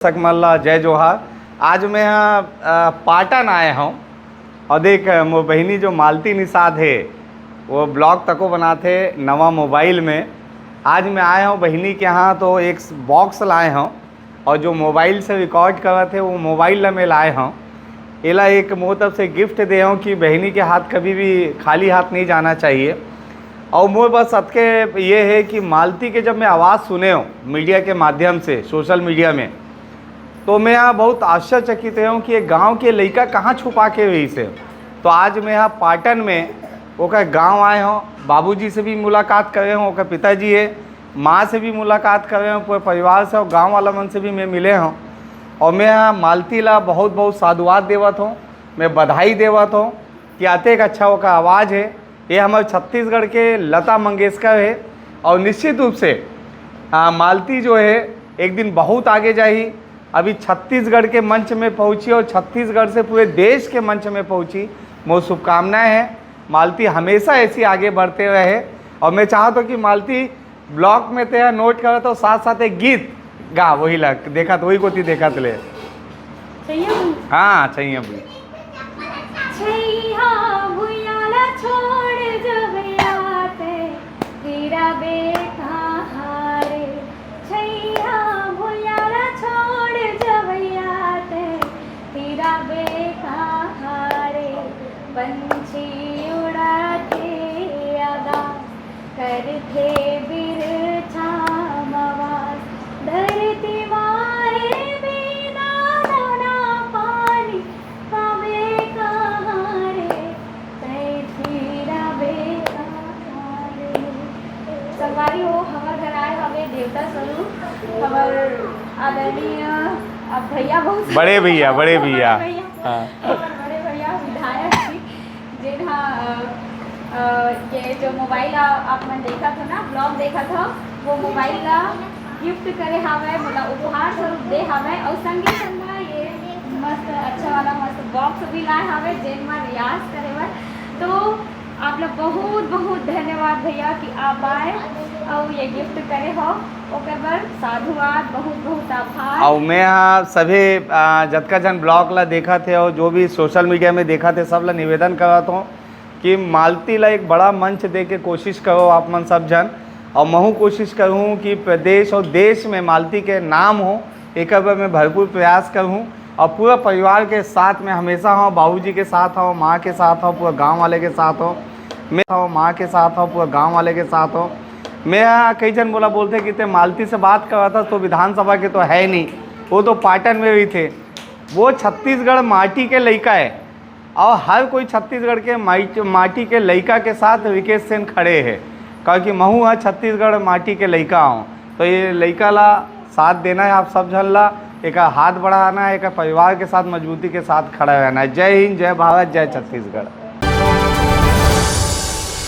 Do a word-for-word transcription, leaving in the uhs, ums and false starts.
सकमल्ला, जय जोहार। आज मैं ह, अ, पाटन आए हूँ और देख, मोर बहिनी जो मालती निषाद हे, वो ब्लॉग तको बनाथे नवा मोबाइल में। आज मैं आए हूँ बहिनी के यहाँ, तो एक बॉक्स लाए हूँ और जो मोबाइल से रिकॉर्ड करत हे, वो मोबाइल ला मैं लाए हूँ। एला एक मोर तरफ से गिफ्ट दे हूँ कि बहिनी के हाथ कभी भी खाली हाथ नहीं जाना चाहिए। और मोर बस अतके ये है कि मालती के जब मैं आवाज़ सुने हूँ मीडिया के माध्यम से, सोशल मीडिया में, तो मैं यहाँ बहुत आश्चर्यचकित हूँ कि ये गांव के लइका कहाँ छुपा के रहिस हे। तो आज मैं यहाँ पाटन में ओकर गांव आए हूँ, बाबूजी से भी मुलाकात करे हूँ, ओकर पिताजी है, माँ से भी मुलाकात करे हूँ, पूरे परिवार से और गांव वाला मन से भी मैं मिले हूँ। और मैं यहाँ मालती ला बहुत बहुत साधुवाद देवत हूँ, मैं बधाई देवत हूँ कि अतेक अच्छा ओकर आवाज़ है। ये हमारे छत्तीसगढ़ के लता मंगेशकर है और निश्चित रूप से, आ, मालती जो है एक दिन बहुत आगे जाही। अभी छत्तीसगढ़ के मंच में पहुंची और छत्तीसगढ़ से पूरे देश के मंच में पहुंची। मोर शुभकामनाएं हैं, मालती हमेशा ऐसी आगे बढ़ते रहे। और मैं चाहता हूँ कि मालती, ब्लॉग में ते नोट करत हो, साथ साथ एक गीत गा, वही ला देखत, वही कोती देखत ले। चाहिए? हाँ, चाहिए भी। छैया भुइयां ला छोड़ जब आते, तेरा बेकहारे। छैया भुइयां ला छोड़ जब आते, तेरा बेकहारे। पंछी उड़ाथे आकाश, करथे बिरछा म वास। धरती माहे बिना दाना पानी पावे कहाँ रे, तै फिरबे कहाँ रे। संगवारी हो, हमर घर आए हवे देवता स्वरूप, हमर आदरणीय, अब भैया बहुत बड़े भैया, बड़े भैया। भैया। हाँ। हमर बड़े भैया विधायक जी, जेन ह, अ, अ, ये जो मोबाइल आ-, आप मन देखत हो ना, ब्लॉग देखत हो, वो मोबाइल ला गिफ्ट करे हावय, मोला उपहार स्वरूप दे हावय, और संगी संग म ये मस्त अच्छा वाला मस्त बॉक्स भी लाए हावय, जेन म रियाज करे बर। तो आप लोग बहुत बहुत धन्यवाद भैया कि आप आए और ये गिफ्ट करे हो, ओकर बर साधुवाद, बहुत बहुत आभार। और मैं ह सभी, आ, जतका झन ब्लॉग ला देखत हे और जो भी सोशल मीडिया में देखत हे, सब ला निवेदन करत हूँ कि मालती ला एक बड़ा मंच दे के कोशिश करो आप मन सब झन, और महू कोशिश करूँ कि प्रदेश और देश में मालती के नाम हो, एकर बर मैं भरपूर प्रयास करूँ। और पूरा परिवार के साथ में हमेशा हूँ, बाबूजी के साथ हूँ, माँ के साथ हूँ, पूरा गाँव वाले के साथ हूँ, मैं हूँ, माँ के साथ हूँ, पूरा गाँव वाले के साथ हूँ। मैं यहाँ कई झन मोला बोलथे कि ते मालती से बात करत हस, तो विधानसभा के तो है नहीं, वो तो पाटन में रहिथे। वो छत्तीसगढ़ माटी के लइका है और हर कोई छत्तीसगढ़ के माइट-, माटी के लइका के साथ रिकेश सेन खड़े है, क्योंकि महू ह छत्तीसगढ़ माटी के लइका हूँ। तो ये लइका ला साथ देना है आप सब झन ला, एकर हाथ बढ़ाना है, एकर परिवार के साथ मजबूती के साथ खड़ा रहना है। जय हिंद, जय भारत, जय छत्तीसगढ़।